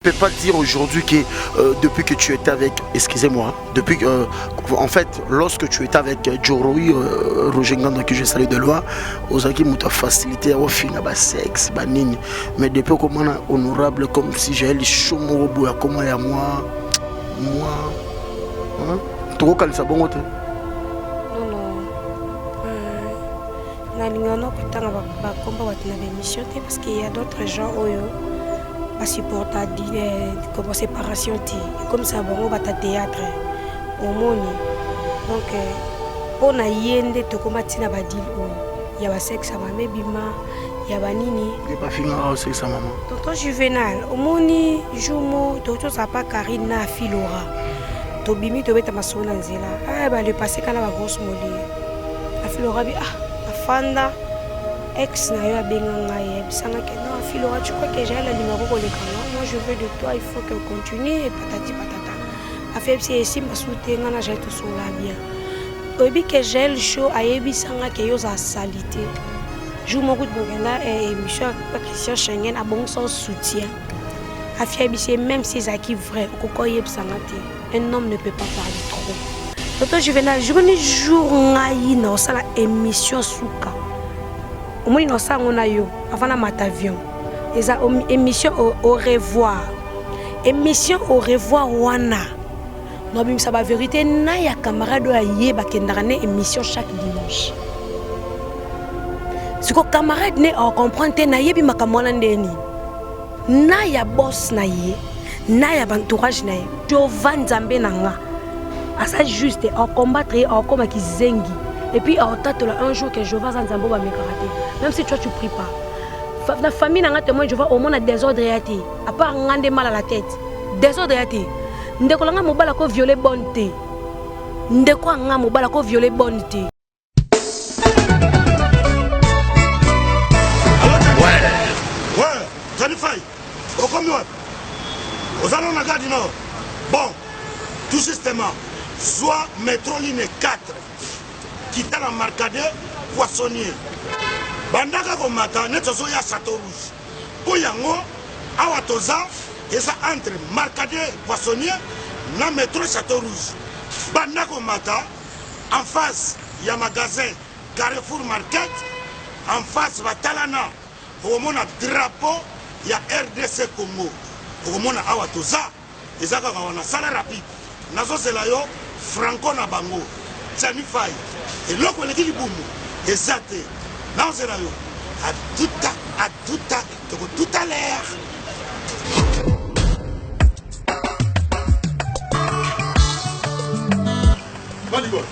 Peux pas dire aujourd'hui que depuis que tu étais avec, excusez-moi, depuis que, en fait, lorsque tu étais avec Joroi, Roger Nganda, que je salue de loin, ozalaki moto ya facilité ya ofinga basexe banini, mais depuis okomona honorable comme si Jael Show moko boye akoma ya mwa mwa, hein? Tokokanisa bongo te. Non, nalinga no kotanga bakombo bato na baémission te, parce qu'il y a d'autres gens oyo basupporta comme séparation te, ekomisa bango bata théâtre omoni. Donc mpo na ye nde tokóma ntina badeal oyo ya basexe ya mama ebima ya banini. Bafingaka osekisa mama. Tonton Juvenal, omoni jour mo tozala pa Karine na Afilora, tobimi, tobeta masolo na nzela, aya bale passé kana bagrosse molie. Afilora bi ah, afanda ex na yo abenga ngai, ayebisanga ke non, Afilora, tu crois que Jael alingaka koleka nga? Moi, je veux de toi, il faut que continue et patati patata. Afebisi esimba su te, nga na Jael tosola bien. Oyebi ke Jael Show ayebisanga ke yo ozala sali te. Jour moko bokenda émission ya Christian Schengen, abongisa soutien. Afi ayebisi ye, même si ezalaki vrai, okoki oyebisanga te. Un homme ne peut pas parler trop. Toto Juvenal, jour ni jour ngai na osala émission suka, omoni na osala yango na yo avant na mata avion, eza émission au revoir. Émission au revoir wana nabimisa bavérité na ya camarade oyo aye bakendaka ne émission chaque dimanche. Siko camarade ne acomprendre te, nayebi makambo wana nde nini na ya boss na ye na ya baentourage na ye. Jova Nzambe na nga aza juste acombattre ye, akoma kizengi et puis aotatola un jour que Jova aza Nzambe oyo bamekaka te. Même si toi, tu pries pas, na famille na nga témoin Jova, omona désordre ya te, à part nga nde mal à la tête. Désordre ya te. Ndeko na nga mobali akoviole bonne te, ndeko ya nga mobali akoviole bonne te. Ouais, Johnny Fay, okomi wapi? Oza nano na Gare du Nord? Bon, tout justement, zwa métro ligne 4, kita na Marcadet Poissonnier, bandaka komata neti ozoya Château Rouge, mpo yango awa toza eza entre Marcadet Poissonnier na métro Château Rouge. Banda komata en face ya magasin Carrefour Market, en face batalana, okomona drapeau ya RDC Congo, okomona awa toza, eza kaka wana. Sala rapide, nazozela yo. Franco na bango Tiani Fai, eloko eleki libumu eza te. Nazozela yo atuta atuta, toko tout à l'heure. Manicole.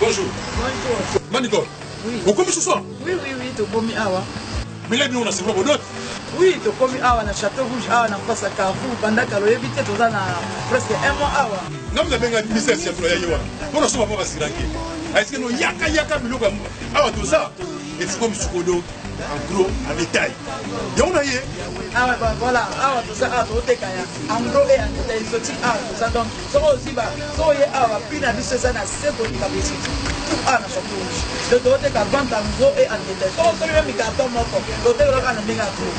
Bonjour. Bonjour. Manicole. Oui. Okomi ce soir? Oui, tokomi awa. Mais là, on a c'est vrai. Oui, tokomi awa na Château Rouge, awa na face ya Carrefour. Banda kala oyebi te, toza na presque un mois awa. Nga mutu abenga ministère ya ya ye wana. Mpona soma mpo basiranke. Est-ce que no yaka yaka biloko awa toza efuko misukodo en gros, en détail. Yango na ye. Awa voilà, awa toza, awa toteka ya en gros et en détail exotique awa toza. Donc soki ozwi ba soki oye awa, prix na biso eza na se koleka exotique tout awa na Château Rouge. Donc toteka vente en gros et en détail. Soki osomi meme carton moko, toteka kaka na ndenge ya gros.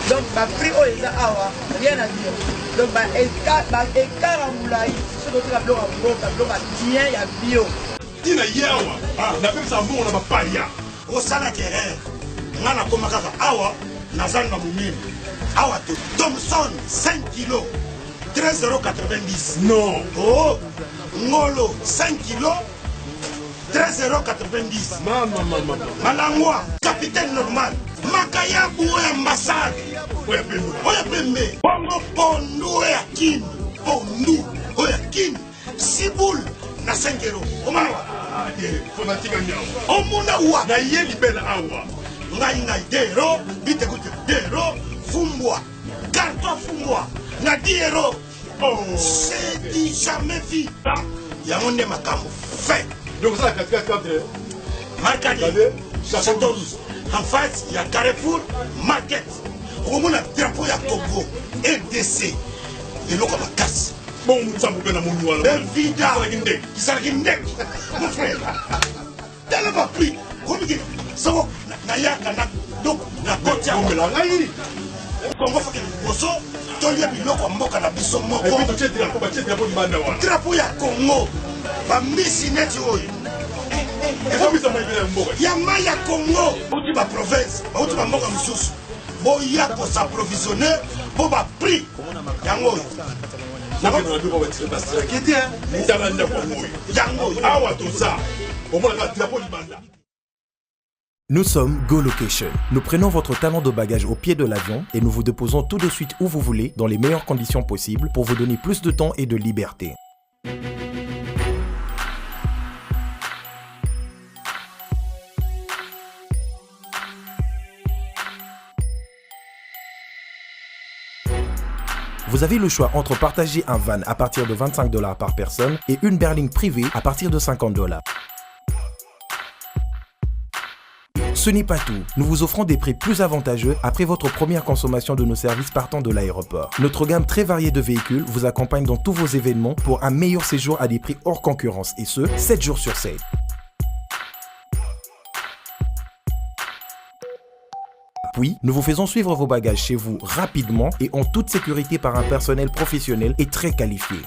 Donc baprix oyo eza awa, rien à dire. Donc baécart ya molai, soki toteka biloko ya mboka, biloko ya bien ya bio. Ntina ye awa napekisa mbongo na bapaya. Osalaki erreur, nga nakoma kaka awa naza na monene awa te. Thomson 5 kilo 13,90. Non. Oh, ngolo 5 kilo 13,90. Mama mama. Malangwa capitaine normal, makayabu oyo ambassade. Oyo pembe. Oyo pembe bongo, pondu oyo ya Kini, pondu oyo ya Kini siboule na 5 euro, omona wa. Fanatika nyawo. Omona wa. Na ye libela awa. Ngai ngai 2 euro bitekute, 2 euro fumbwa, carton fumbwa na 10 euro. Oh. C'est du jamais vu, yango nde makambo fait. Donc ça, katikati entre Marcadet Château Rouge, en face ya Carrefour Market, okomona drapeau ya Congo RDC, eloko ya makasi. Bongo nsambo mpe na moni wana. Bevida. Ezalaki ndenge. Ezalaki ndenge, mon frère. Tala baprix komiki soko nayaka na donc nakoti awa. Omela ngai. Kongo fakende liboso. Tolia biloko ya mboka na biso moko. Drapeau ya Congo. Ba mbisi neti oyo. Ya mai ya Congo. Bauti ba province, bauti ba mboka mosusu. Boya ko s'approvisionner po ba prix yango oyo. Yango oyo. Awa toza. Omonaka drapeau libanda. Nous sommes Go Location. Nous prenons votre talon de bagage au pied de l'avion et nous vous déposons tout de suite où vous voulez, dans les meilleures conditions possibles, pour vous donner plus de temps et de liberté. Vous avez le choix entre partager un van à partir de 25 dollars par personne et une berline privée à partir de 50 dollars. Ce n'est pas tout. Nous vous offrons des prix plus avantageux après votre première consommation de nos services partant de l'aéroport. Notre gamme très variée de véhicules vous accompagne dans tous vos événements pour un meilleur séjour à des prix hors concurrence et ce, 7 jours sur 7. Puis, nous vous faisons suivre vos bagages chez vous rapidement et en toute sécurité par un personnel professionnel et très qualifié.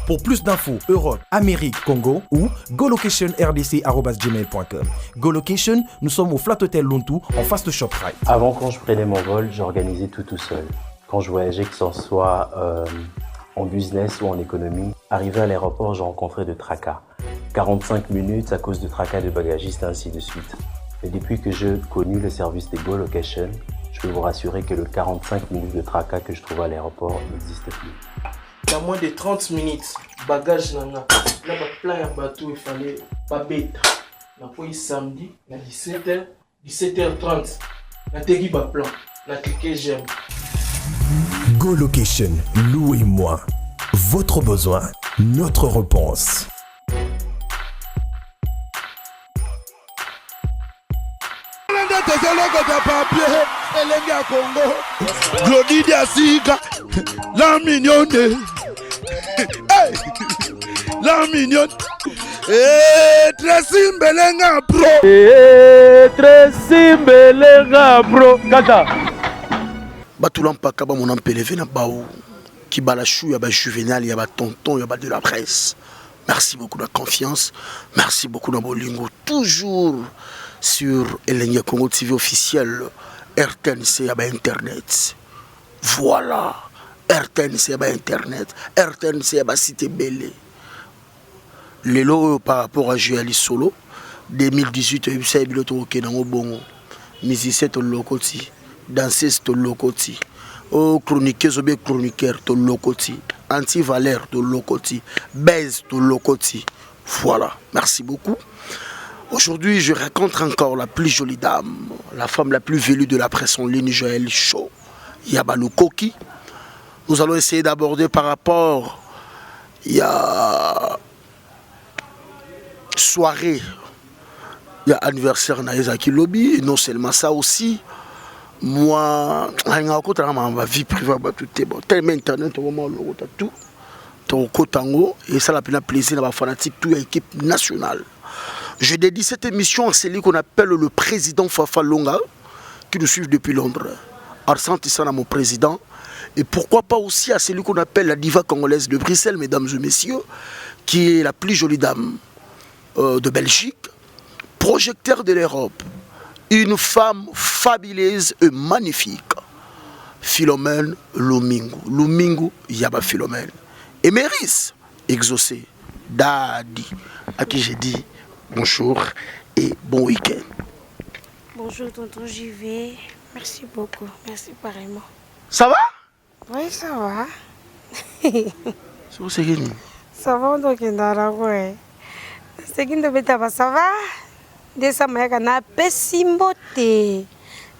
Pour plus d'infos, Europe, Amérique, Congo ou golocationrdc.gmail.com. Golocation, nous sommes au Flat Hotel Luntu, en face de ShopRite. Avant, quand je prenais mon vol, j'organisais tout tout seul. Quand je voyageais, que ce soit en business ou en économie, arrivé à l'aéroport, j'ai rencontré de tracas. 45 minutes à cause de tracas de bagagistes, ainsi de suite. Et depuis que j'ai connu le service des Go Location, je peux vous rassurer que le 45 minutes de tracas que je trouvais à l'aéroport n'existe plus. Na moins de 30 minutes, bagage na nga na ba plein ya bato il fallait babeta. Nakwei samedi na 17h, 17h30 nateki ba plan, na cliquer j'aime. Go Location, louez-moi. Votre besoin, notre réponse. nde tozolokota papier elenge ya Congo Glody Diasika la mignonne hey! la mignonne hey, Tracy Mbelenga pro hey, Tracy Mbelenga pro kaka batula mpaka bamona mpeleve na bau kibala chou ya ba juvenal ya ba tonton ya ba de la presse. Merci beaucoup de la confiance. Merci beaucoup de bolingo. Toujours sur Elengi Congo TV officiel RTNC ya ba internet. Voilà. RTNC ya ba internet. RTNC ya ba site belé. Lelo oyo par rapport à Joël Solo 2018 oyebisa ye bilo tokokende yango bongo. Musicien tolokoti, danseuse tolokoti. O chroniqueuse ou bien chroniqueur tolokoti, anti-valeur tolokoti, baise tolokoti. Voilà, merci beaucoup. Aujourd'hui, je rencontre encore la plus jolie dame, la femme la plus velue de la presse en ligne, Joël Chaud, Yabalou Koki. Nous allons essayer d'aborder par rapport il y a soirée, il y a anniversaire na ezalaki lobi, et non seulement ça aussi, moi, nalingaka kokota na ma vie privée ya bato te. Bon, tellement internet okoma olokota tout, tokokota yango esala mpena plaisir na bafanatique tout ya équipe nationale. Je dédie cette émission à celui qu'on appelle le président Fafa Longa, qui nous suit depuis Londres. Arsène Tissana, mon président. Et pourquoi pas aussi à celui qu'on appelle la diva congolaise de Bruxelles, mesdames et messieurs, qui est la plus jolie dame de Belgique, projecteur de l'Europe, une femme fabuleuse et magnifique, Philomène Lumingu. Lumingu Yaba Philomène. Éméris, exaucé, Dadi, à qui j'ai dit bonjour et bon week-end. Bonjour tonton JV, merci beaucoup, merci pareillement. Ça va? Oui, ça va. C'est nini? Ça va ndokenda nango e. Naseki ndobeta ba ça va? Nde sama yaka napesi mbote.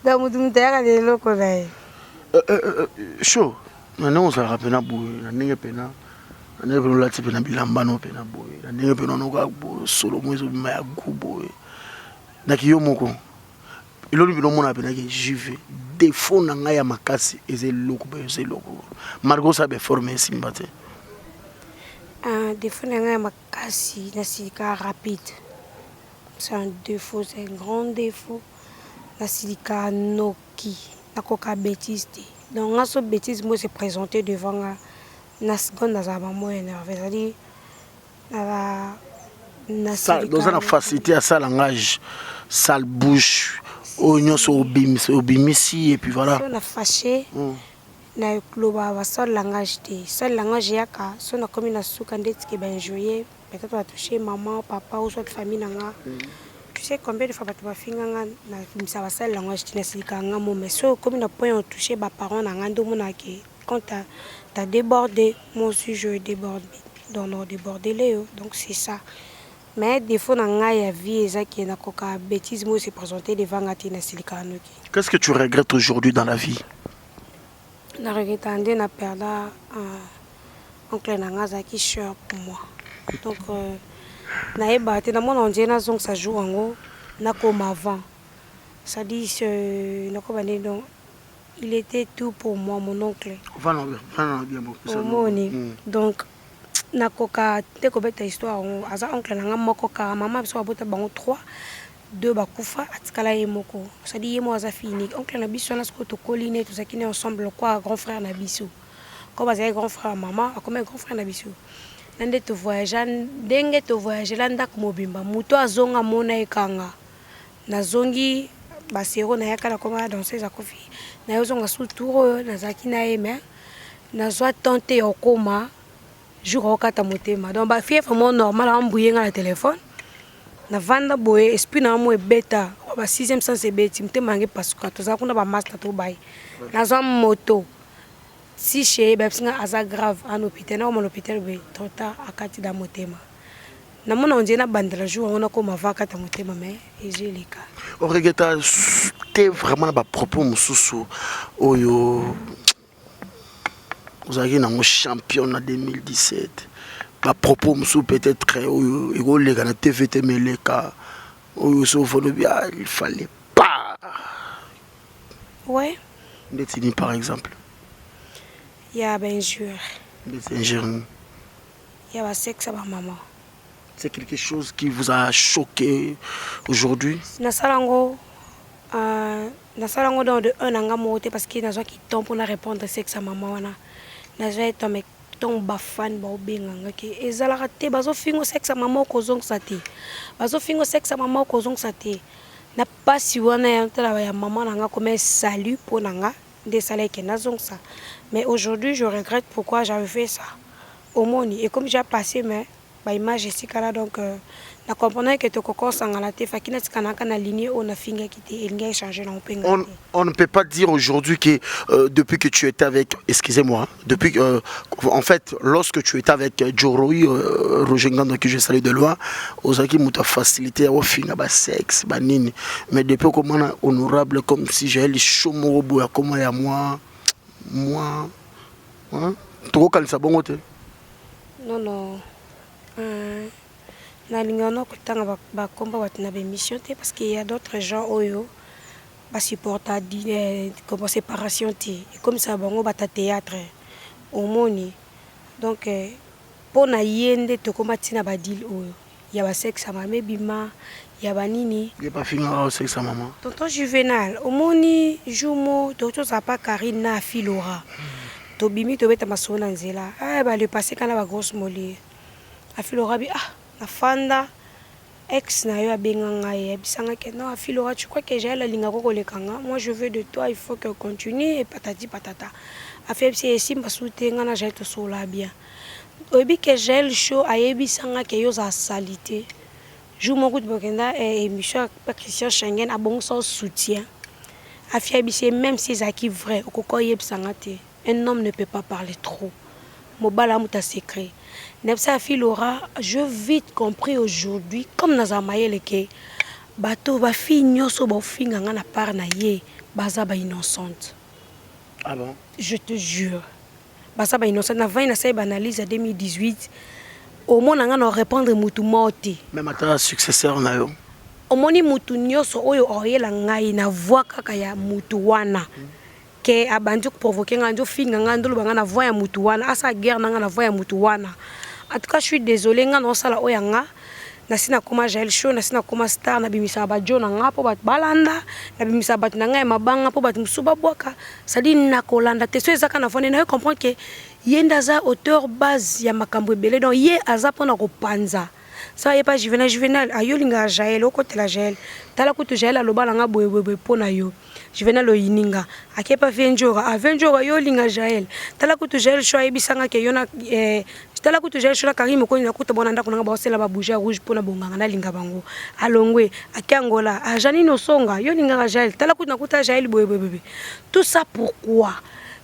Donc mutu mutu ayaka na eloko na ye. Chaud, na ndenge ozalaka mpena boye, na ndenge mpena na ndenge mpena olati mpena bilamba no mpena boye, na ndenge mpena onoka boye, solo mo ezobima ya gu boye. Naki yo moko eloni mpena omona mpena ke JV défaut na ngai ya makasi eza eloko boye, eza eloko malgré osala baforme esimba te. Défaut na ngai ya makasi nasilika rapide, c'est un défaut, c'est un grand défaut. Nasilika noki, nakoka bêtise te. Donc nga so betise moko se presenter devant nga na seconde nazala ba mot enerve ezali oza na facilité ya sale langage, sale bouche oyo nyonso obimisi et puis voilà. So na fâché na loba ba sale langage te. Sale langage eyaka so nakomi na suka ndeti ke ba injurier peut-être ba toucher maman, papa ou soit famille na nga. Tu sais combien de fois bato bafinga nga, nabimisa ba sale langage te, nasilikaka nga mo. Mais so okomi na point ya toucher ba parents na nga, nde omonaka ke quand t'as débordé, moi aussi je déborde, donc na débordele yo. Donc c'est ça. Mais défaut na ngai ya vie eza ke nakoka bêtise moko se présenter devant nga te, nasilikaka noki. Qu'est-ce que tu regrettes aujourd'hui dans la vie? Na regretta nde na perda oncle na nga, azalaki cher pour moi. Donc nayebaka te, namona on dirait nazongisa jour yango, nakoma avant, c'est-à-dire nakoba nde. Donc il était tout pour moi, mon oncle. Omoni, donc nakoka te kobeta histoire yango. Aza oncle na nga moko kaka. Mama biso babota bango 3, deux bakufa, atikala ye moko, c'est-à-dire ye moko aza fille unique, oncle na biso wana. Sikoyo tokoli ne, tozalaki ne ensemble kwa grand frère na biso. Ko bazalaki grand frère ya mama, akomi grand frère na biso. Na nde tovoyage, ndenge tovoyagela ndako mobimba, moto azonga mona ekanga. Nazongi basero, nayaka nakoma danseuse, akofi. Nayozonga su tour oyo nazalaki na ye, mais nazwa temps te ya okoma jour aokata motema. Donc bafie vraiment normal, ambuye nga na telefone, navanda boye, esprit na mo ebeta ba sixième sens, ebeti motema yange epasuka. Tozala kuna, bamaster tobai, nazwa moto si chez bayebisi nga aza grave ana hôpital. Nakoma na hôpital boye, trop tard, akati da motema. Namona ondie nabandela jour yango, nakoma va akata motema, mais ezwi eleka. Oregretta te vraiment na bapropos mosusu oyo ozalaki nango champion na 2017, bapropos mosusu peut-être oyo ekoleka na TV te, mais eleka oyo so ofolobi: ah, il fallait pas? Ouais. Ndeti nini par exemple? Ya bainjure. Ndeti injure nini? Ya basexe ya bamama. C'est quelque chose qui vous a choqué aujourd'hui? Nasala yango, nasala yango dans de un na nga moko te, parce que nazwaki temps mpona répondre sexe ya mama wana. Nazwaki temps, mais ntongo bafani baobenganga ke ezalaka te, bazofinga sexe ya mama, okozongisa te, bazofinga sexe ya mama, okozongisa te. Na mpasi wana ya tala ya mama na nga comme salut mpo na nga nde esalaki ke nazongisa. Mais aujourd'hui je regrette pourquoi j'avais fait ça. Omoni, ekomi déjà passé, mais baimage etikala. Donc na comprendre ke tokokosangana te, faki natika naka na ligne oyo nafingaki te, elingi échange nango mpe nga te. On ne peut pas dire aujourd'hui que depuis que tu étais avec, excusez-moi, depuis, en fait, lorsque tu étais avec Joroi, Roger Ngando, que je salue de loin, ozalaki moto facilité ofinga ba sexe, ba nini. Mais depuis comment honorable, comme si j'ai les chaud moko boya, comment ya moi, moi, hein? Tokokanisa bongo te. Non, nalingaka na kotanga bakomba bato na baémission te, parce qu'il y a d'autres gens oyo basupporta comme séparation te, ekomisaka bango bata théâtre. Omoni, donc mpo na ye nde tokóma ntina badile oyo ya basexe ya mama ebima ya banini. Ye bafingaka sexe ya mama? Tonton Juvenal, omoni, jour mo tozala pa Karine na Afilora, tobimi, tobeta masolo na nzela. Bale passé kana bagrosse molie, Afilora bi: ah, nafanda, ex na yo abenga ngai, ayebisanga ke non, Afilora, tu crois que Jael alingaka koleka nga? Moi je veux de toi, il faut que continue et patati patata. Afi ayebisi esimba su te, nga na Jael tosolola bien. Oyebi ke Jael Show ayebisanga ke yo ozala sali te. Jour moko kutu bokenda émission ya Christian Schengen, abongisa soutien. Afi ayebisi ye, même si ezalaki vrai, okoka oyebisanga te. Un homme ne peut pas parler trop, mobala amuta secret. Nayebisa ya fille Laura, je vite compris aujourd'hui, comme nazala mayele, ke bato bafille nyonso baofinga nga na part na ye baza bainnocente. Ah bon? Je te jure, baza bainnocente. Navandi, nasali baanalyse ya 2018, omona nga na répondre mutu moko te. Même ata successeur na yo? Omoni, mutu nyonso oyo oyela ngai na voix kaka ya mutu wana ke abandi koprovoke ngai, nzofinga ngai, ndoloba ngai na voix ya mutu wana, asala guerre na ngai na voix ya mutu wana. En tout cas je suis désolé, ngai naosala oyo ya nga. Nasi nakoma Jael show, nasi nakoma star, nabimisaka ba djo na nga po bato balanda, nabimisaka bato na nga ya mabanga po bato mosusu babwaka. C'est à dire nakolanda te, soki eza kaka na fandi nayo comprendre que ye nde aza auteur base ya makambo ebele, donc ye aza pona kopanza. Sa ye pa Juvenal, Juvenal ah yo olingaka Jael, okotela Jael, tala kutu Jael aloba na nga boye boye boye po na yo. Juvenal oyini nga, ake pa vieux Ndjora, ah vieux Ndjora yo olinga Jael, tala kutu Jael show ayebisa nga ke yo na eh, tala kutu Jael show na Carine Mokonzi nakuta bango na ndako na nga baosala ba bougie ya rouge pona bonganga nalinga bango. Alongwe, ake Angola, ah Janine Osonga, yo olingaka Jael, tala kutu nakuta Jael boye boye boye. Tout ça pourquoi?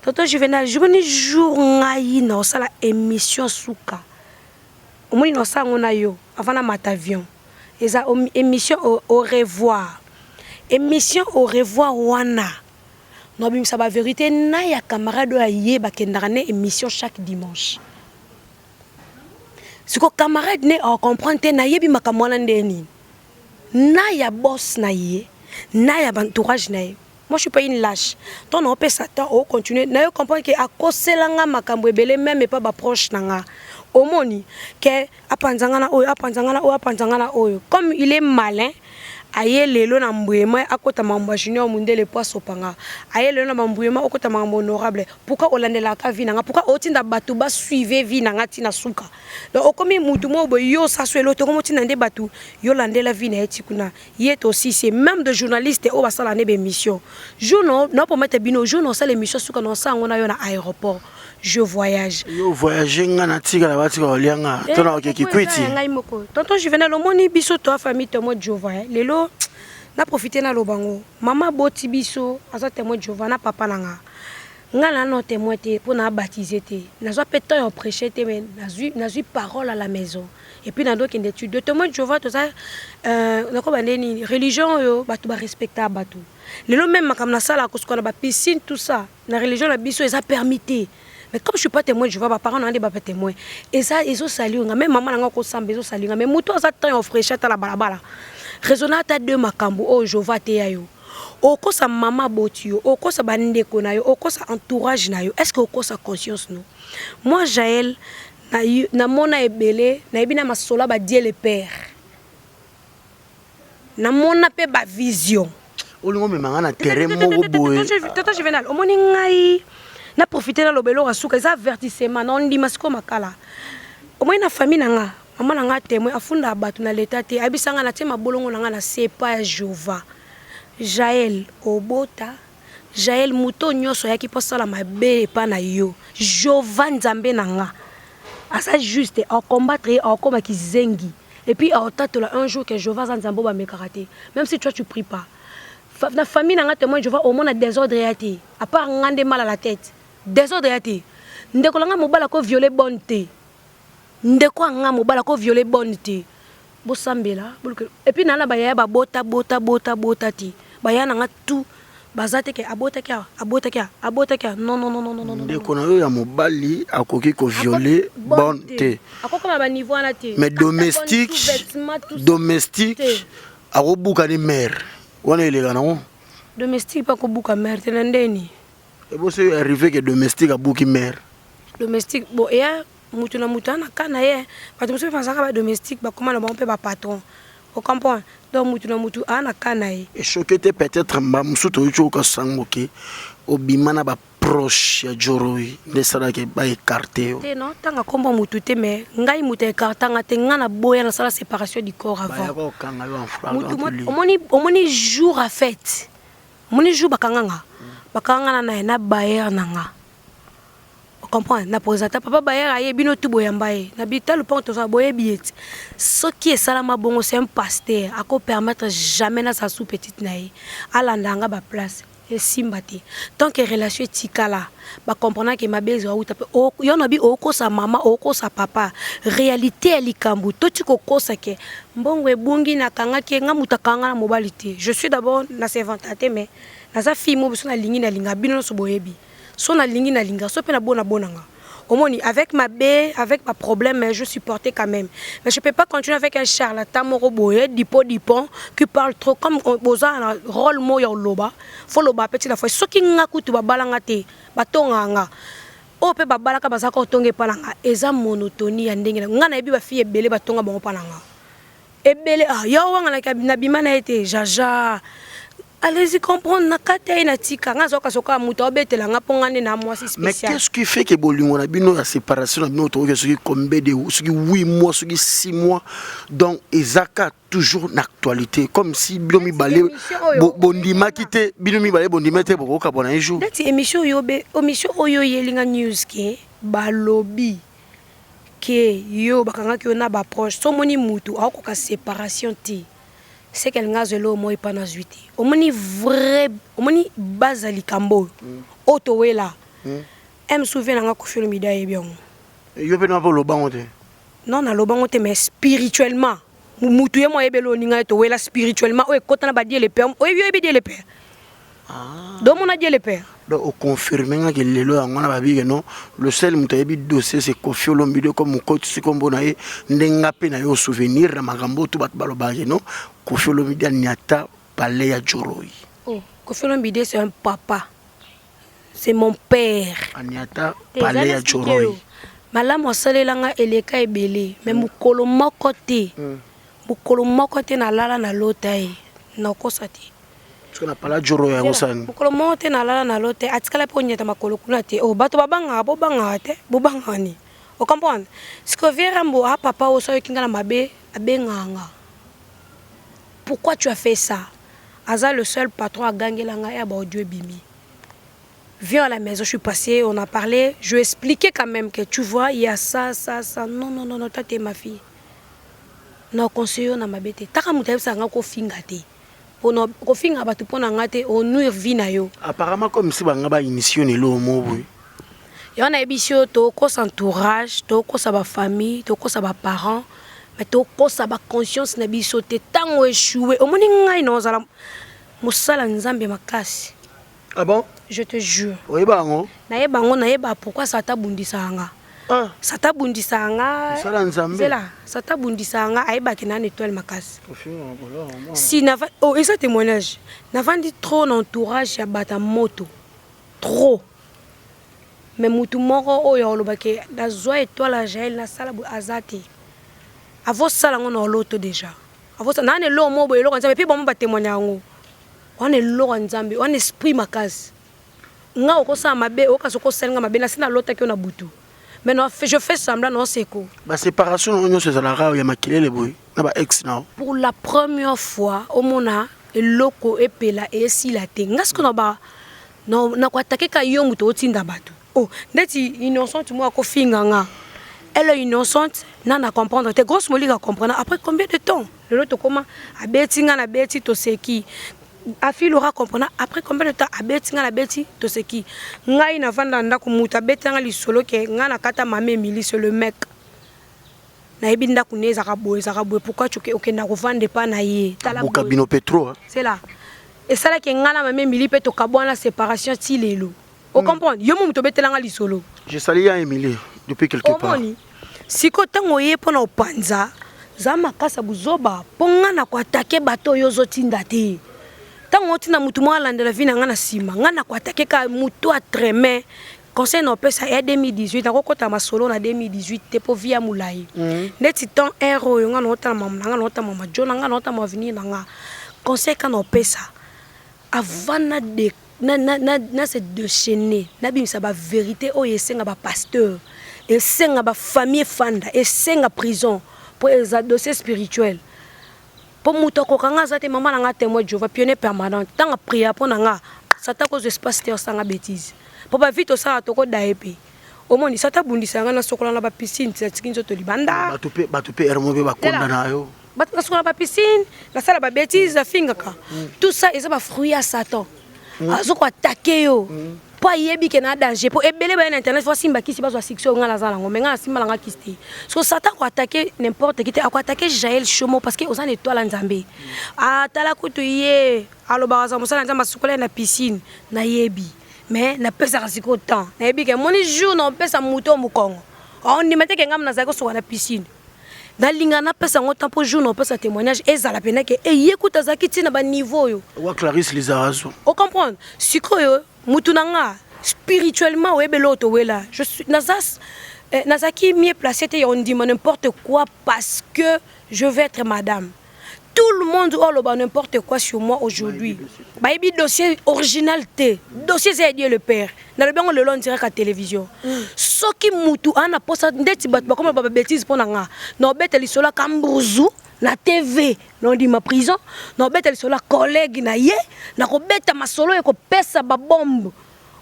Tonton Juvenal, omoni jour ngai naosala emission suka, omoni naosala yango na yo avant namata avion. Eza emission au revoir. Emission au revoir wana nabimisa ba verite na ya camarade oyo aye bakendaka ne emission chaque dimanche. Siko camarade ne a comprendre te nayebi makambo wana nde nini. Na ya boss na ye, na ya ba entourage na ye. Moi je suis pas une lâche. Tant na opesa temps o continuer na yo comprendre que akosela nga makambo ebele meme epa ba proche na nga. Omoni que apanza nga na oyo, apanza nga na oyo, apanza nga na oyo. Comme il est malin, aye lelo na mbuyema akota makambo ya Junior Mundele po asopa nga. Aye lelo na ba mbuyema okota makambo honorable. Pourquoi olandelaka vie na nga? Pourquoi otinda batu ba suivre vie na nga ti na suka? Donc okomi mutu moko boye yo osasu eloko te okomi otinda nde batu yo landela vie na ye ti kuna. Ye tosisi ye meme de journaliste oyo basala nde ba emission jour na na promete bino jour na osala emission suka na osala yango na yo na aéroport je voyage. Yo voyage nga na tikala ba tika kolia nga to na oke kikwiti. Ngai moko tonton Juvenal omoni biso to famille témoin de Jehovah eh. Lelo na profiter na loba ngo mama aboti biso aza témoin de Jehovah na papa na nga nga na no témoin te po na baptiser te nazwa pe temps ya prêcher te mais nazwi nazwi parole à la maison. Et puis nando kende etude de témoin de Jehovah toza euh, nakoba nde nini religion oyo bato ba respecta bato lelo meme makambo nasala kosuka na ba piscine tout ça na religion na biso eza permis te mais comme je suis pas témoin de Jehovah ba parents na nde ba témoin eza ezo salir nga même maman na nga kosamba ezo salir nga mais moto aza temps ya fraîche ata na balabala raisonner ata deux makambo oyo Jehovah ateya yo okosa mama aboti yo okosa bandeko na yo okosa entourage na yo est ce que okosa conscience no moi Jaël Na mona ebele, nayebi na masolo ya ba Dieu le père. Na mona pe ba vision. Olingo omema nga na terrain moko boye. Tonton Juvenal, omoni ngai na profiter na loba eloko ya suka eza avertissement na ondima sikoyo makala. Omoni na famille na nga, mama na nga temoin afunda bato na l'etat te, ayebisa nga natie mabolongo na nga na se epai ya Jehovah. Jael obota Jael moto oyo nioso ayaki po asala mabe epa na yo jova nzambe na nga aza juste oko combattre ye akokoma kizengi et puis akotatola un jour que jova aza nzambe oyo bamekaka te meme si toi tu prie pas na famille na nga temoin jova omona desordre eya te à part nga nde mal à la tete desordre eya te ndeko na nga mobali ako viole bonne te Ndeko ya nga mobali ako viole bonne te bosambela boluka epuis na na ba yaya ba bota bota bota bota te ba yaya na nga tout baza te ke abotaki awa abotaki awa abotaki awa non non non non non. Ndeko na yo ya mobali akoki ko viole bonne te akokoma ba niveau wana te mais domestique domestique akobuka ni mère wana eleka nango domestique pe akobuka mère te na ndeni eboso arrive ke domestique abuki mère domestique bon eya Mutu na mutu aza na cas na ye batu mosusu pe bazalaka ba domestique bakoma na bango pe ba patron o comprendre donc mutu na mutu aza na cas na ye. E choquer te peut etre mbala mosusu toyoki oyoka sango ke obima na ba proche ya Djo Roy nde esala ke ba ecarte yo. Te non tanga kombo ya mutu te mais ngai mutu a ecarta nga te nga na boya na sala separation du corps avant. Bayaka kokanga yo en flagrant délit. Omoni omoni jour ya fete omoni jour bakanga nga bakanga nga na naye na bailleur na nga. O comprendre? Na presenta papa Bayer aye bino tout boyamba ye. Na bita lupango toza boyebi ye ti. Soki esalama bongo c'est un pasteur ako permettre jamais nazala sous petite na ye. Alanda nga ba place esimba te. Tant que relation etikala ba comprendre que mabe ezo wuta pe yo na bi okosa mama okosa papa. Realite ya likambo toti kokosa ke mbongo ebungi na kangaki ye nga mutu akanga na mobali te. Je suis d'abord na s'inventer te mais naza fille moko soki nalingi nalinga bino nionso boyebi. So na lingi na linga so pe na bona bona nga omoni avec mabe avec ba problème mais je supporte quand même mais je peux pas continuer avec un charlatan moko boye dipo dipon qui parle trop comme boza na role moko ya oloba faut loba pe tina fois soki nga kutu ba bala nga te ba tonga nga oyo pe ba balaka baza ko tonga epa na nga eza monotonie ya ndenge na nga nayebi ba fille ebele ba tonga bango pa na nga. Ebele ah yo owanganaki nabima na ye te jaja. Allez-y comprendre na kata ye na tika nga azoka soka moto abetela nga mpo nga nde na mwasi Mais spécial. qu'est-ce qui fait que bolingo na bino ya séparation na bino tokoki soki combien de soki 8 mois soki 6 mois donc ezaka toujours na actualité comme si bino mibale émission oyo- bo- bondimaki te bino mibale bondimaki te bokokabwana un jour. Ndeti émission oyo be émission oyo oyeli nga news ke balobi ke yo bakangaki yo na baproche so omoni mutu aokoka séparation te c'est que alinga azwa eloko moko epa nazwi te omoni vrai omoni base ya likambo oyo oyo towela m souviens nanga Koffi Olomide ayebi yango. Yo mpe na mpe olobango te. Non, nalobango te, mais spirituellement mutu ye mo ayebeli oninga ye towela spirituellement oyo ekota na badie le père oyebi oyebi die le père domona die le père. Donc oconfirme nga ke lelo yango wana babike non, le seul moto ayebi dossier, c'est Koffi Olomide. Comme okotisi kombo na ye nde nga mpe na yo souvenir na makambo oyo to bato balobaka ke non, Koffi Olomide aniata palais ya Joroi. Oh, Koffi Olomide, c'est un papa, c'est mon père. Aniata Te, palais eza ya na expliquer Joroi. yo. Malamu asalelanga eleka ebele, mais mokolo moko te, mokolo moko te nalala nalota ye, nakosa te. Soki na palais ya Joroi yango sani. Mokolo moko te nalala nalota ye, atikala mpe onyata makolo kuna te. Oh, bato babangaka, bobangaka te, bobangaka nini? Ocomprendre sikoyo vie Rambo a papa oyo so ayoki nga na mabe abengaka nga: "Pourquoi tu as fait ça?" Aza le seul patron agangela nga ya baaudio ebimi. Viens à la maison, je suis passée, on a parlé, je lui ai expliqué quand même que tu vois, il y a ça, ça, ça. Non, non, non, non, toi t'es ma fille. Na conseiller yo na mabe te. Taka moto ayebisaka nga kofinga te. Pona kofinga bato mpo na nga te onuire vie na yo. Apparemment comme si banga bainitio na eloko moko boye. Yango nayebisi yo, tokosa entourage, tokosa bafamille, tokosa baparent, mais tokosa baconscience na biso te. Ntango échoué omoni ngai na ozala mosala Nzambe makasi. Ah bon? Je te jure. Oyeba yango? Nayeba yango, nayeba pourquoi Satan abundisaka nga. Ah. Satan abundisaka nga. Mosala Nzambe. Zela, Satan abundisaka nga, ayebaki nani étoile makasi. Si nava oh, eza témoignage, navandi trop na entourage ya bato ya moto trop, mais mutu moko oyo alobaki nazwa étoile ya Jael nasala boye aza te. Avosala yango na oloto déjà, avosala naa na eloko moko boye, eloko ya Nzambe mpe bango batémoigne yango wana, eloko ya Nzambe wana, esprit makasi. Nga okosala mabe, okasi okosalinga mabe nasi nalotaki yo na butu, mais non, je fais semblant na oseko. Baséparation nango nyonso ezalaka ya makelele boye na baex na yo? Pour la première fois omona eloko epela esila te. Nga sikoyo na ba nakoatake ka yo moto otinda bato. Oh, ndeti innocente moko akofinga nga, elle est innocente na na comprendre te. Grosse molika comprendre après combien de temps? Lelo tokoma abeti nga na beti toseki, afil aura comprendre après combien de temps? Abeti nga na beti toseki. Ngai navanda na ndako, moto abeti nga lisolo ke ngai na kata mama Emili, c'est le mec nayebi ndako ne ezalaka boye, ezalaka boye. Pourquoi tu okenda kovanda epa na ye? Tala buka boye. Bino mpe trop, hein? C'est là esalaki ngai na mama Emili mpe tokabwana, séparation ti lelo. Ocomprendre yo mo moto obetelanga lisolo. Je salue ya Emilie depuis quelque part. Omoni sikoyo ntango oye mpo na opanza za makasi ya buzoba mpo nga na koatake bato oyo ozotinda te. Ntango otinda motu moko alandela vie na nga na nsima, nga na koatake kaka motu atreme. Conseil na opesa ya 2018, nakokɔta masolo na 2018 te mpo vie ya molai ndeti temps aire oyo nga naotala mama na nga, naotala mama jo na nga, naotala avenir na nga. Conseil ka na opesa avant na de na se déchaîner, nabimisa bavérité oyo esenga bapasteur, esenga bafamille efanda, esenga prison mpo eza dossier spirituel mpo moto akokanga aza te. Mama na nga témoin Jehova, pionnier permanent, ntango prière mpo na nga Satan kozwa espace te osanga bétise mpo bavie tosala tokoda ye mpe omoni Satan abundisa nga nasokola na bapiscine ti natiki nzoto libanda. Bato mpe ermo mpe bakonda na yo. Bato nasokola na bapiscine, nasala babétise, nafingaka, tout ça eza bafruit ya Satan. Azokoatake yo mpo ayebi ke na danger mpo ebele baya na internet fo asimba kisi bazwa succès. Oyo ngai naza nango, mais ngai nasimba nanga kisi te. So Satan akoatake n'importe qui te, akoatake Jael Shomo parce que oza na étoile ya Nzambe. Atala kutu ye alobaka aza mosala ya Nzambe, asukola ye na piscine, nayebi, mais napesaka sikoyo temps. Nayebi ke moni jour na opesa moto oyo mokongo aondima te ke ngai nazalaki kosoka na piscine. Nalinga napesa yango temps mpo jour na opesa témoignage ezala pena ke eye kuta azalaki ntina baniveau oyo. Wa Clarisse Lizarazo. Ocomprendre sikoyo mutu na nga spirituellement oyebeli oyo towela, je suis naza. Eh, nazalaki mieux placé te ya ondima n'importe quoi parce que je veux être madame. Tout le monde oyo aloba n'importe quoi sur moi aujourd'hui bayebi dossier original te. Dossier eza ya Dieu le Père. Nalobi yango lelo en direct ya télévision. Soki mutu aza na posa ndeti bato bakoma ba bêtise mpo na nga, na obeta lisolo ya Kambuzu na TV, na ondima prison, na obeta lisolo ya collègue na ye, na kobeta masolo ekopesa ba bombe.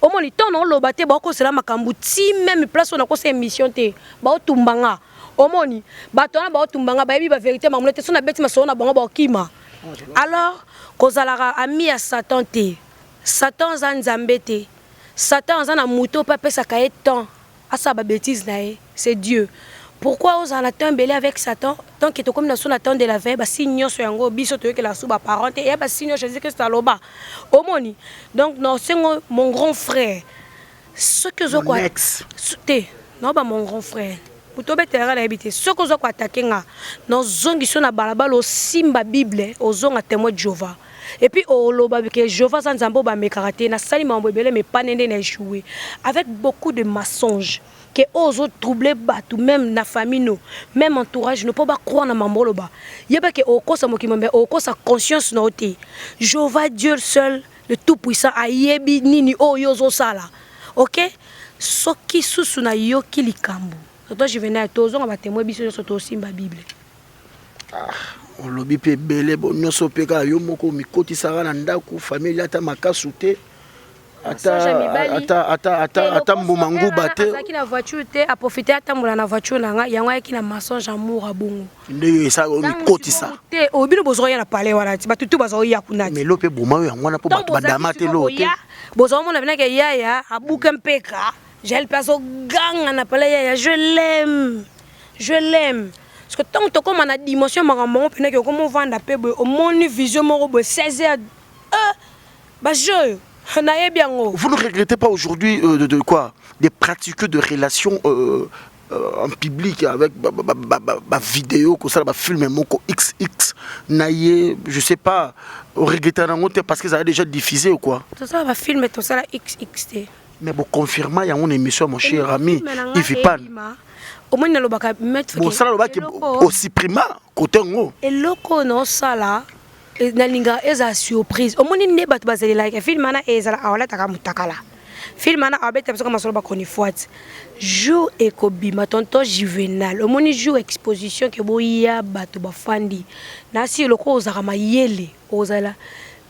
Omoni temps nao loba te bao kosela makambu ti meme place oyo nakosa emission te bao tumba nga omoni batu wana bao tumba nga bayebi ba verite makambu te soki na beti masolo na bango bao kima alors kozalaka ami ya satan te satan aza nzambe te satan aza na mutu oyo pe apesaka ye temps asala ba betises na ye c'est Dieu pourquoi ozala na temps ebele avec satan tant que tokomi na biso na temps de la veille ba signe nionso yango biso toyokelaka su ba parents te eya ba signe oyo Jesus Christ aloba omoni donc na osengo mon grand frère soki ozo ko te naoba mon grand frère moto obetelaka nayebi te soki oza ko attaquer nga nazongisi yo na balabala osimba bible ozonga témoin de Jehovah Et puis oloba que Jehovah aza nzambe oyo bamekaka te, nasali makambo ebele mais pas nde na echoue avec beaucoup de mensonges que oyo ozo troubler batu meme na famille no, meme entourage no po ba croire na mambo oloba. Yeba que okosa mokili mobimba mais okosa conscience na yo te. Jehovah Dieu seul le tout puissant ayebi nini oyo yo ozosala. Ok? Soki susu nayoki likambo, tonton Juvenal tozonga ba temoins biso nionso tosimba bible. Ah, olobi mpe ebele bo nyonso mpe kaka yo moko omikotisaka na ndako famille elata makasu te ata mbuma nguba te azalaki na voiture te aprofite atambola na voiture na ngai yango ayaki na mensonge amour abongo nde yo esala omikotisa te oyo bino bozoya na palais wana ti bato tu bazoya kuna ti melo mpe boma yo yango wana mpo bato badama te loo te bozomona penake yaya abuka mpeka Jael pe azo ganga na palais yaya je l'aime je l'aime parce que tango tokoma na dimension makambo yango pena ke okomi ovanda pe boye omoni vision moko boye 16 heures euh ba jeux oyo nayebi yango. Vous ne regrettez pas aujourd'hui euh, de, de quoi De pratiquer de relations euh, euh, en public avec ba, ba, ba, ba, ba vidéo kosala ba film moko xx na ye je sais pas regretter yango te parce que ça a déjà diffusé ou quoi tosala ba film tosala xx te Mais bo confirma yango na émission mon cher ami Yves Pan. Omoni nalobaka maître bosala lobaki osupprima kote yango. Eloko naosala e, nalinga ezala surprise omoni nde bato bazelelaka film wana ezala awalataka mutakala film wana abeta biso masolo bakonifuati jour ekobima tonton juvenal omoni jour exposition ke boya bato bafandi nasi eloko ozalaka mayele ozala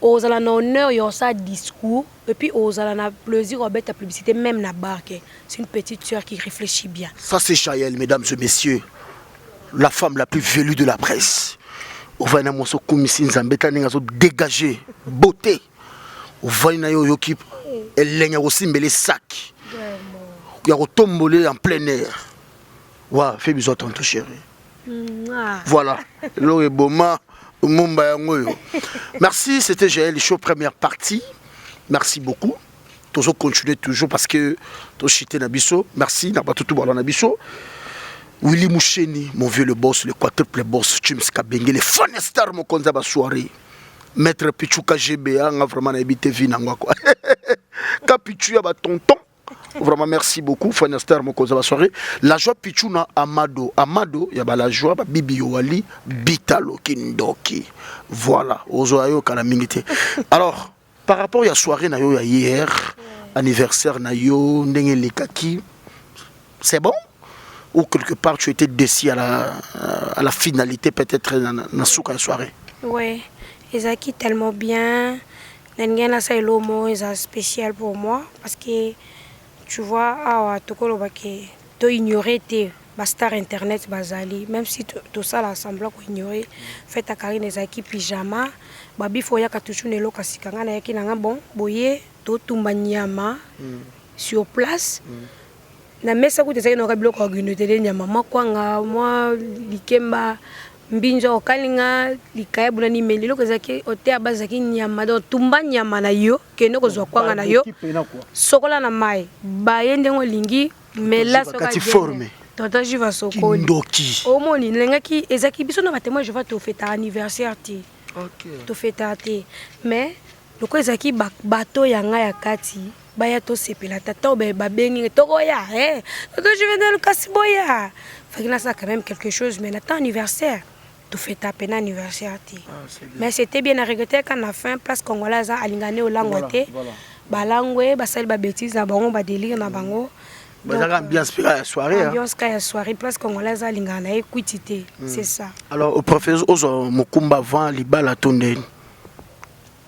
ozala na honneur ya osala discours Et puis ozala na plaisir obeta publicité même na bar que c'est une petite sœur qui réfléchit bien. Ça c'est Jaël mesdames et messieurs, la femme la plus velue de la presse. Ovandi na mwasi okumisi Nzambe ta ndenge azo dégager beauté. Ovandi na yo oyoki elengi ya kosimbela sac ya kotombola en plein air. Wa, fais bisous à tonton chéri. Voilà, eloko eboma mumba yango oyo. Merci, c'était Jaël Show première partie. Merci beaucoup. Tozo continuer toujours parce que to chiter na biso. Merci na batutu bala na biso. Willy Moucheni, mon vieux le boss, le quadruple boss, James Kabenge, le fanestar mokonza ba soirée. Maître Pichuka GBA, nga vraiment na ebite vie na quoi. Kapichu ya ba tonton. Vraiment merci beaucoup Fania Star mokonzi ba soirée. La joie Pichuna Amado Amado ya ba la joie ba Bibi Wali Bitalo Kindoki. Voilà, ozo ayo kala mingi te. Alors par rapport ya soirée na yo ya hier anniversaire na yo ndenge lekaki c'est bon ou quelque part tu étais déçu à la, à la finalité peut-être na, na suka ya soirée. Ouais, ezalaki tellement bien. Nalingi nasala eloko moko eza special pour moi parce que tu vois awa tokoloba ke to ignorer te ba star internet bazali meme si tosala semblant ko ignorer fete ya Carine ezalaki pyjama ba bifo oyaka toujours na eloko ya sika ngai nayaki na ngai bon boye totumba nyama sur place Na mesa kutu ezalaki nayoka biloko ya grignoter nyama mwa kwanga mwa likemba mbinzo ya kokalinga likayabu na nimeli eloko ezalaki ote ya base ezalaki nyama donc tumba nyama na yo kende kozwa kwanga na yo sokola na mayi baye ndenge olingi mela soki forme tonton Jiva sokoli kindoki omoni nalingaki ezalaki biso na ba temoin Jehova tofetaka anniversaire te tofetaka te mais lokola ezalaki bato ya ngai ya kati. Baya tosepela ata ntango babengi ngai tokoya eh tonton Juvenal kasi boya faki nasala quand même quelque chose mais na temps anniversaire tofeta pena anniversaire te ah, mais c'était bien na regrette ka na fin place congolais aza alinga ne olangwa te balangwe basali ba bêtises na bango ba délire na bango. Bazalaka ambiance mpe ya soirée. Ambiance ka ya soirée, place congolais aza alingaka na ye kwiti te. C'est ça. Alors opréféré ozwa mokumba avant libala to ndeni?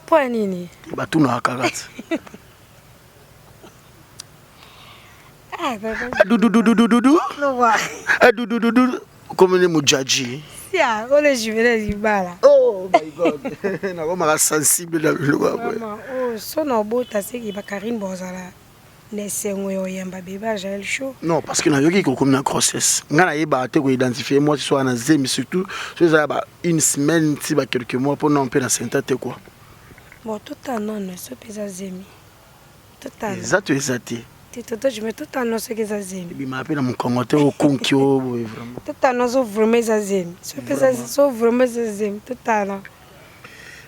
Mpo ya nini? Batunaka kaka ti. Dudududududu dudududu comme ne mujaji. Sia, ole juvenal libala. Oh my God. Nakomaka sensible na biloko ya boye. Oh, so na obota seki ba Karine bozala na esengo ya oyamba bebe ya Jael Show. Non, parce que nayoki kokomi na grossesse. Nga nayebaka te koidentifie mwasi so na zemi, surtout so eza ya ba une semaine ti ba quelques mois mpo na mpe na senta te quoi. Bon, totala nano so mpe eza zemi. Totala. Eza to eza te. Te toto je me totala nano soki eza zemi. Ebimaka mpe na mokongo te okunki o boye vraiment. Totala nano so vraiment eza zemi. So mpe eza so vraiment eza zemi totala.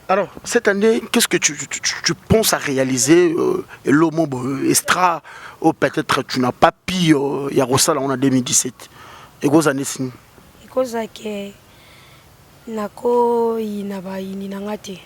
Alors, cette année, qu'est-ce que tu, tu, tu, tu penses à réaliser euh, L'homme bon, extra, ou peut-être tu n'as pas pu, euh, ya kosala en 2017. Et quoi année sini? Ekozala ke nakoyina bayini na nga te.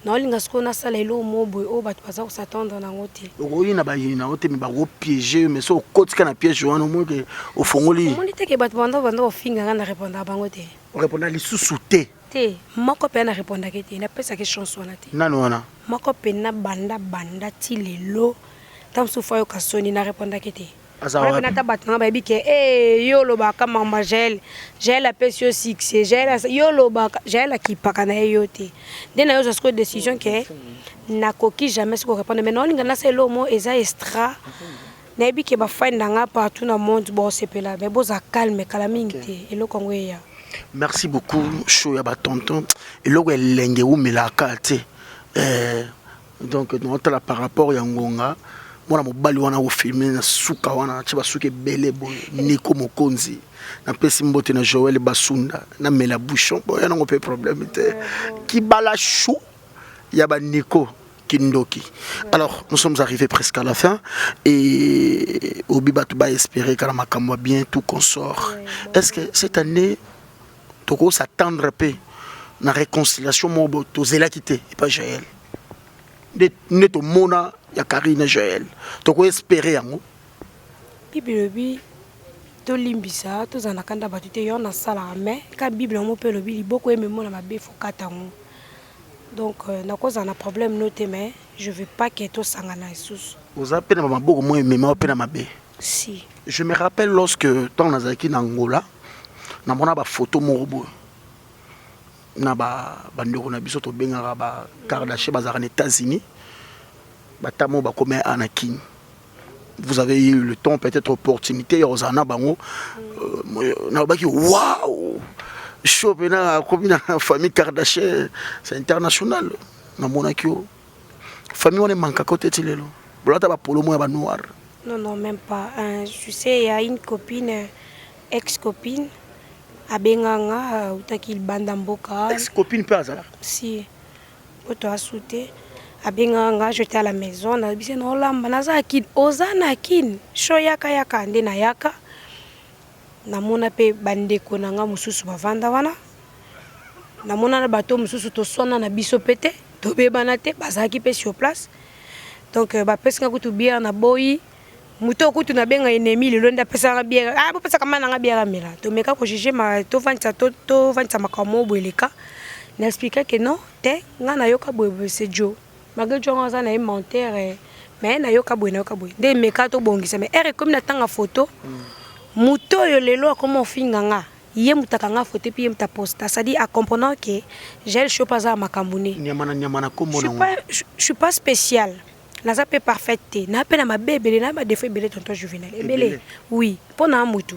Naolinga sikoyo nasala eloko moko boye oyo bato baza kosatendre na yango te. Okoyina bayini na yo te, mais bakopiéger, mais so okotika na piège wana omoni ke ofongoli. Omoni te ke bato banda banda kofinga nga na répondaka bango te. Orépondaka lisusu te. Te, moko pena na repondaki te, napesaki chance wana te. Nani wana? Moko pena banda banda ti lelo, tango mosusu faut ayoka soni, na repondaki te. Aza Wana wapi? pena ata bato na nga bayebi ke eh yo olobaka makambo ya Jael, Jael apesi yo succès, Jael asa, yo olobaka, Jael akipaka na ye yo te. Nde nayo zwa sikoyo decision ke nakoki jamais ko repondre mais naolinga nasala eloko moko eza extra. Nayebi ke ba fans na nga partout na monde bokosepela mais bozala calme kala mingi te eloko yango eya. Merci beaucoup show ya ba tonton eloko elenge ewumelaka te eh, donc naotala par rapport ya ngonga mwana mobali wana akofilme na suka wana atie basuki ebele boye Nico Mokonzi napesi mbote na Joël Basunda na mela bouchon boya nango mpe problème te kibala chou ya ba Nico kindoki. Alors, nous sommes arrivés presque à la fin et obi bato ba espérer kala makambo bien tout consort. Est-ce que cette année toko s'attendre pe na réconciliation moko tozelaki te epa Jaël nde tomona ya Karine Jaël toko espérer yango. Bible elobi tolimbisa tozala na kanda bato te yo nasalaka mais ka Bible yango mpe elobi liboko ememona mabe fokata yango. Donc nakozala na problème no te mais je veux pas que tosangana lisusu. Oza pe na ba maboko moko emema yo pe na mabe. Si. Je me rappelle lorsque tango nazalaki na Angola, namona ba photos moko boye na ba bandeko na biso tobengaka ba Kardashian bazalaka na Etats-Unis, ba tamo bakoma awa na Kin. Vous avez eu le temps peut-être opportunité ya kozala na bango, nalobaki waouh show pena akomi na famille Kardashian, c'est international. Namonaki yo famille wana emankaka te ti lelo bolata ba polo moko ya ba noir. Non non même pas hein, tu sais il y a une copine ex copine abenga nga autaki libanda mboka. Ex copine pe azalaka? Si. Po to asute abengaka nga j'etais à la maison nayebisi ye naolamba naza na kin oza na kin show yaka yaka nde nayaka namona pe ba ndeko na nga mosusu bavanda wana namona na bato mosusu toswana na biso pe te tobebana te bazalaki pe sur place donc bapesi nga kutu bière na boyi moto oyo kutu nabenga ennemi lelo nde apesaka nga bière ah bopesaka ma na nga bière amela tomeka ko juger ma tovandisa tovandisa makambo moko boye eleka na expliquer que non te nga nayoka boye boye c'est Joe malgré Joe yango aza na ye menteur eh, mais nayoka boye nayoka boye nde emeka tobongisa mais heure ekomi na tanga photo moto oyo lelo akoma ofinga nga ye moto akanga photo epuis ye moto aposta c'est-à-dire a comprenant que Jael Show mpe aza na makambo ne nyama na nyama na kombo je suis pas spécial Naza pe parfaite te, na pe na mabe ebele, na ba defaut ebele tonton Juvenal, ebele. Oui, po na mutu.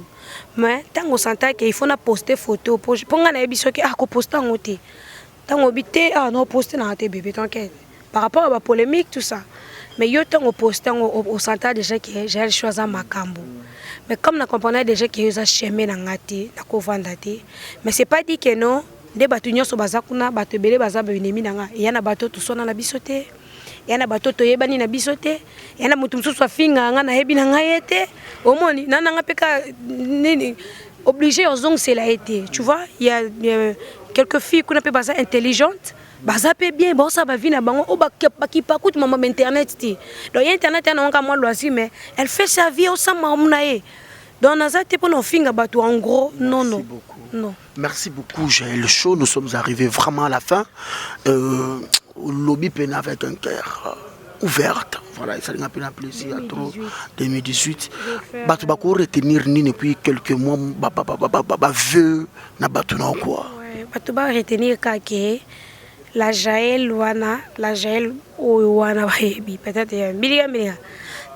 Mais tango santa que il faut na poster photo po po nga nayebi soki ah ko poster yango te. Tango obi te ah no poster na te bébé t'inquiète. Par rapport à ba polémique tout ça. Mais yo tango poster yango o santa déjà que Jael Show aza makambo. Mais comme na comprenais déjà que yo oza chemin na nga te, na ko vanda te. Mais c'est pas dit que non, nde batu nionso baza kuna, batu ebele baza ba ennemis na nga. Eya na batu toswana na biso te. Ya na bato toyebani na biso te. Ya na moto mosusu afingaka nga nayebi na ngai ye te. Omoni na nanga mpe ka nini obligé ozongisela ye te. Tu vois, il y a quelques filles kuna mpe baza intelligente. Baza mpe bien, baosala ba vie na bango oyo bakipa kutu mama ba internet te. Donc ye internet ya nango kaka mwa loisir mais elle fait sa vie osala makambo na ye. Donc naza te mpona ofinga bato en gros, non non. Non. Merci beaucoup Jaël Show, nous sommes arrivés vraiment à la fin. Euh, lobby pena avec un cœur ouverte. Voilà, ça m'a fait un plaisir trop 2018. Bato bako retenir nini depuis quelques mois ba ba ba ba ba ba vœux na bato na quoi. Ouais, bato ba retenir kake la Jaël wana, la Jaël oyo wana bayebi peut-être ya mbilinga mbilinga.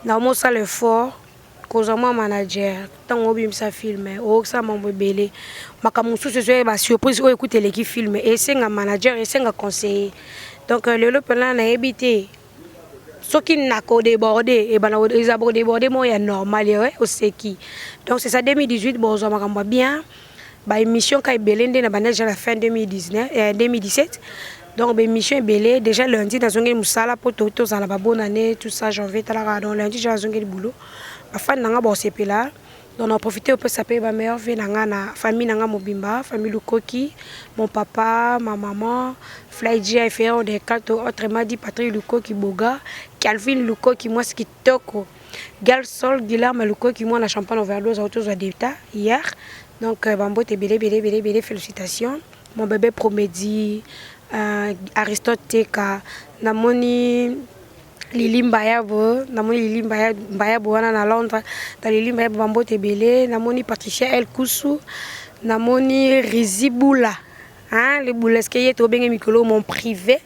Na mosala effort kozwa mwa manager ntango obimisa film okosala mambo ebele makambo mosusu ezoya ba surprise oyo ekuta eleki film esenga manager esenga conseiller donc lelo mpena nayebi te soki nakodeborde ebana eza kodeborde moko ya normal ye oseki donc c'est ça 2018 bozwa makambo ya bien ba émission ka ebele nde na banda déjà la fin 2019 2017 donc ba émission ebele déjà lundi nazongeli mosala mpo tozala ba bonne année tout ça janvier talaka donc lundi déjà nazongeli boulot bafani na nga bosepela donc na profiter opesa mpe ba meilleurs vœux na nga na famille na nga mobimba, famille Lukoki, mon papa, ma maman, Fly G Ferro de Kato, autrement dit Patrick Lukoki Boga, Calvin Lukoki mwasi kitoko, Galsol Guilherme Lukoki mwana champagne overdose autozwa d'état hier. Donc bambote ebele ebele ebele ebele, félicitations mon bébé Promedi, Aristote Teka, namoni Lili Mbayabo, namoni Lili Mbayabo wana na Londres, na Lili Mbayabo bambote ebele, namoni Patricia El Kusu, namoni Rizi Bula, hein, le Bouleske ye tobenge mikolo mon privé,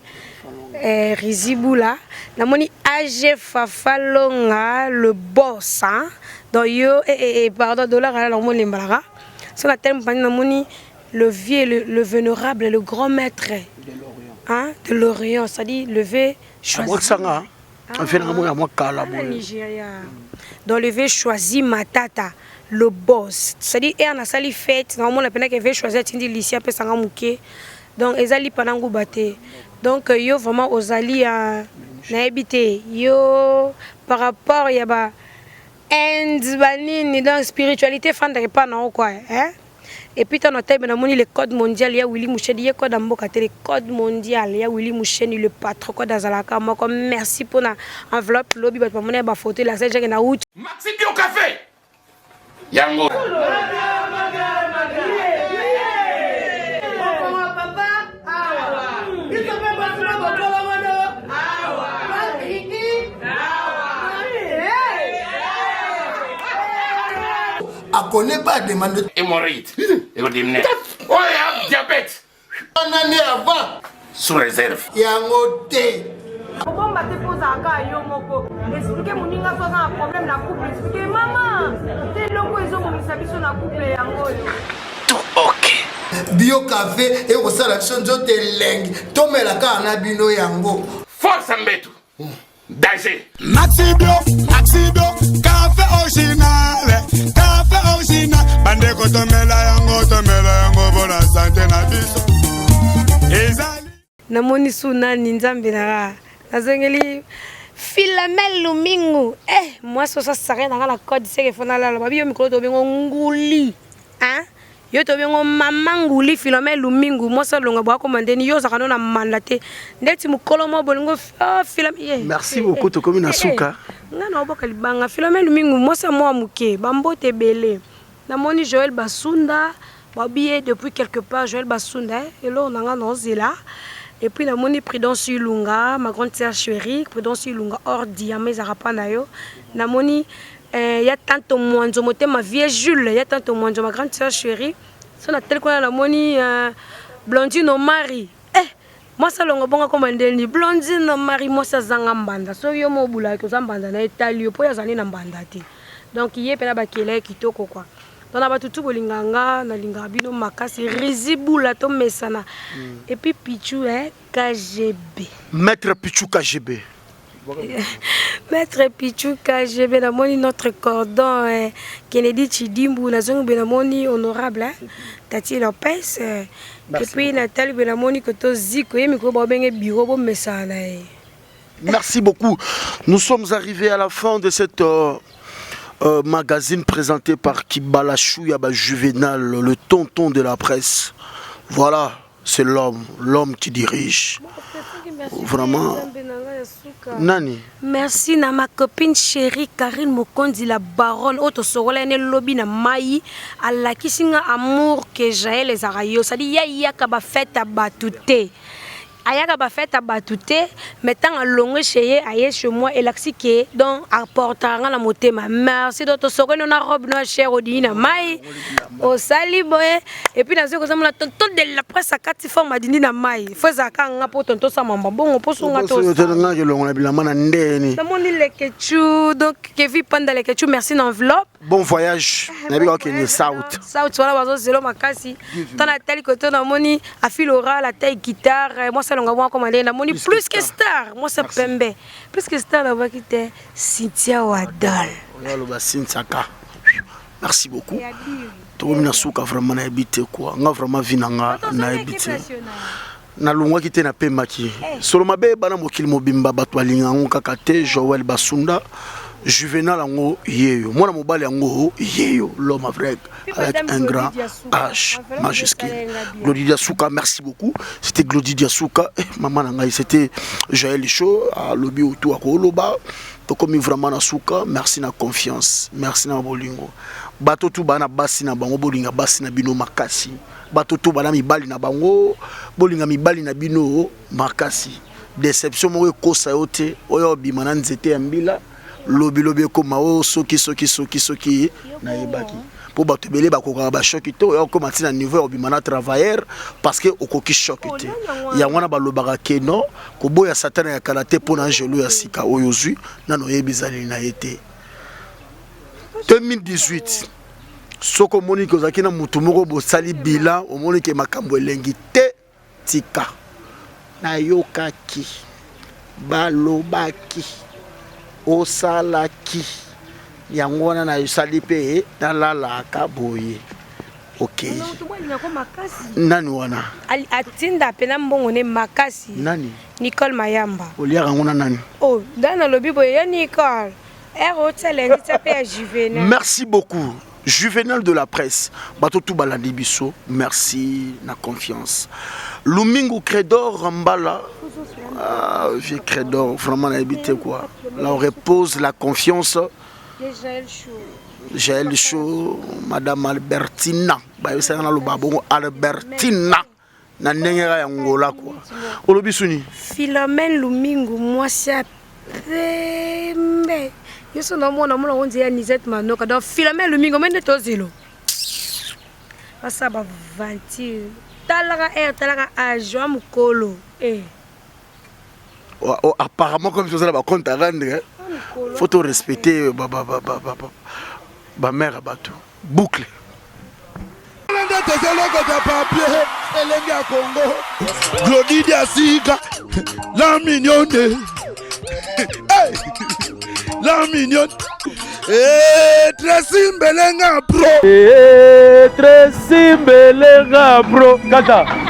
Rizi Bula, namoni AG Fafa Longa le boss, hein, donc yo pardon dollar ala namoni lembalaka, so na thème pani namoni le vieux, le vénérable, le grand maître hein, de l'Orient, c'est-à-dire le vieux choisi. Abwakisanga, afela nga mwa kala boye. Nigeria. Donc le vieux choisi Matata, le boss. C'est-à-dire er na sali fête, na mona pena ke vieux choisi atindi lycée apesa nga muke. Donc ezali pana nguba te. Donc yo vraiment ozali nayebi te yo par rapport ya ba Inde ba nini donc spiritualité fandaka epa na yo quoi hein. Et puis tango natayi namoni le code mondial ya Willy Musheni ye code ya mboka te le code mondial ya Willy Musheni le patron code azalaka moko merci pona enveloppe lobi bato bamona ya ba photo elakisa dejà ke na wuti Maxi Bio Cafe yango. Akone pas demande. Hémorroïde. Ekodimine. Oyo ya diabète. Nani avant. Sous réserve. Yango te. Kobomba te mpo ozalaka yo moko. Explique moninga so aza na problème na couple. Explique mama te eloko ezobongisa biso na couple yango oyo. Tout ok. Bio café ekosala biso nzoto elengi tomela kaka na bino yango. Force mbetu. Danger. Maxi Bio, Maxi Bio, café original, café original. Bandeko tomela yango, tomela yango bona sante na biso. Ezali. Namoni su nani nzambe na nga nazongeli Philamel Lumingu eh mwasi osa sare na nga na code seke fona lala babi yo mikolo tobengo nguli hein Yo tobengo mama nguli Philomène Lumingu mwasi alonga bwa koma ndeni yo ozalaka no na manda te ndeti mokolo moko bolingo oh, Philomène yeah. Merci beaucoup tokomi na suka. Nga na oboka libanga Philomène Lumingu mwasi ya mwa moke bambote ebele namoni Joël Basunda babi ye depuis quelque part Joël Basunda eh, eloko na nga naozela et puis namoni Prudence Ilunga ma grande sœur chérie Prudence Ilunga or diamant ezalaka pa na yo namoni Eh, ya tanto mwanzo motema vieux Jules ya tanto mwanzo ma grande sœur chérie so na teli kuna namoni Blondine Omari eh mwasi alongo bongo akoma ndeni Blondine Omari mwasi azanga mbanda soki yo mo obulaki oza mbanda na etali yo mpo ye azali na mbanda te donc ye mpena bakela ye kitoko quoi donc na bato tu bolingaka nga nalingaka bino makasi rizibula tomesana et puis Pichu eh, KGB. Maître Pichu KGB. Maître Pichu KGB namoni notre cordon eh, Kennedy Chidimbu nazongi boye namoni honorable eh, Tati Lopez eh, et puis natali boye namoni koto Ziko ye mikolo babenge bureau bomesana na ye. Merci beaucoup. Nous sommes arrivés à la fin de cette euh, euh, magazine présenté par Kibala Chouyaba Juvenal, le tonton de la presse. Voilà, c'est l'homme, l'homme qui dirige. Vraiment. Nani Merci na ma copine chérie Karine Mokonzi la baronne oyo tosorola ye ne lobi na mai alakisi nga amour que Jael ezalaka yo c'est-à-dire ye ayaka ba fête ya bato te ayaka ba fête ya bato te mais ntango alongwe chez ye aye chez moi elakisi ke donc aportaka nga na motema merci donc tosokoli no na robe no ya cher odini na mai osali boye et puis nazwi kozamona tonton de la presse akati forme adindi na mai fo ezalaka nga mpo tonton samamba bongo mpo songa to elongola bilamba na ndeni namoni lekechu donc kevi panda lekechu merci na enveloppe bon voyage nayebi kaka okende south south wana bazozelo makasi ntango natali kote namoni afil oral atai guitare mwasi alonga mwa koma ndenge namoni plus que star mwasi ya pembe plus que star nabaki te cynthia wadol aloba cynthia ka merci beaucoup tokomi na suka vraiment nayebi te kua nga vraiment vi na nga nayebi te nalongwaki te napemaki eh. solo mabe ebana mokili mobimba bato balinga yango kaka te joel basunda juvenal yango yeyo mwana mobali yango yeyo l'homme avec avec un grand h majuscule glodi diasuka merci beaucoup c'était glodi diasuka eh, mama na ngai c'était jael show alobi otu akoloba tokomi vraiment na suka merci na confiance merci na bolingo bato tu bana basi na bango bolinga basi na bino makasi bato tu bana mibali na bango bolinga mibali na bino makasi deception moko ekosa yo te oyo obima na nzete ya mbila lobi lobi ekoma oyo soki soki soki soki nayebaki mpo bato ebele bakokaka bashoki te oya okoma ntina niveau ya kobima na travailleur parce que okoki shoki te yango wana balobaka ke non Koboya satana ya kala te mpo na angelu ya sika oyo ozwi nano oyebi ezaleli na ye te. 2018 soki omoni ke ozalaki na motu moko bosali bilan omoni ke makambo elengi te tika. Nayokaki balobaki osalaki yango wana nasali mpe nalalaka boye. okei nani wana atinda mpena mbongo ne makasi nani nicole mayamba oliaka yango na nani oh da nalobi boye ya nicole ere otia lendi tia mpe ya juvenal merci beaucoup juvenal de la presse bato tu balandi biso merci na confiance lumingu credor mbala ah, vieux credor vraiment nayebi te quoi là on repose la confiance Jaël Show, Madame Albertina, bayebisaka naloba bongo Albertina na ndenge kaka ya Angola quoi. Olobi suni? Philomène Lumingu mwasi ya pembe nyonso naomona mona ngo nzela ya Nisette Manoka donc Philomène Lumingu omoni nde tozelo basala baventure talaka aire talaka age wa mokolo eh. Oh, oh, apparemment comme tozala ba compte à rendre hein. faut to respecter ba ba ba ba ba ba mère ya bato boucle nde tozolokota papier elenge ya kongo glodi diasika la mignonne hey! la mignonne hey, eh, Tracy Mbelenga pro hey, eh, Tracy Mbelenga pro kaka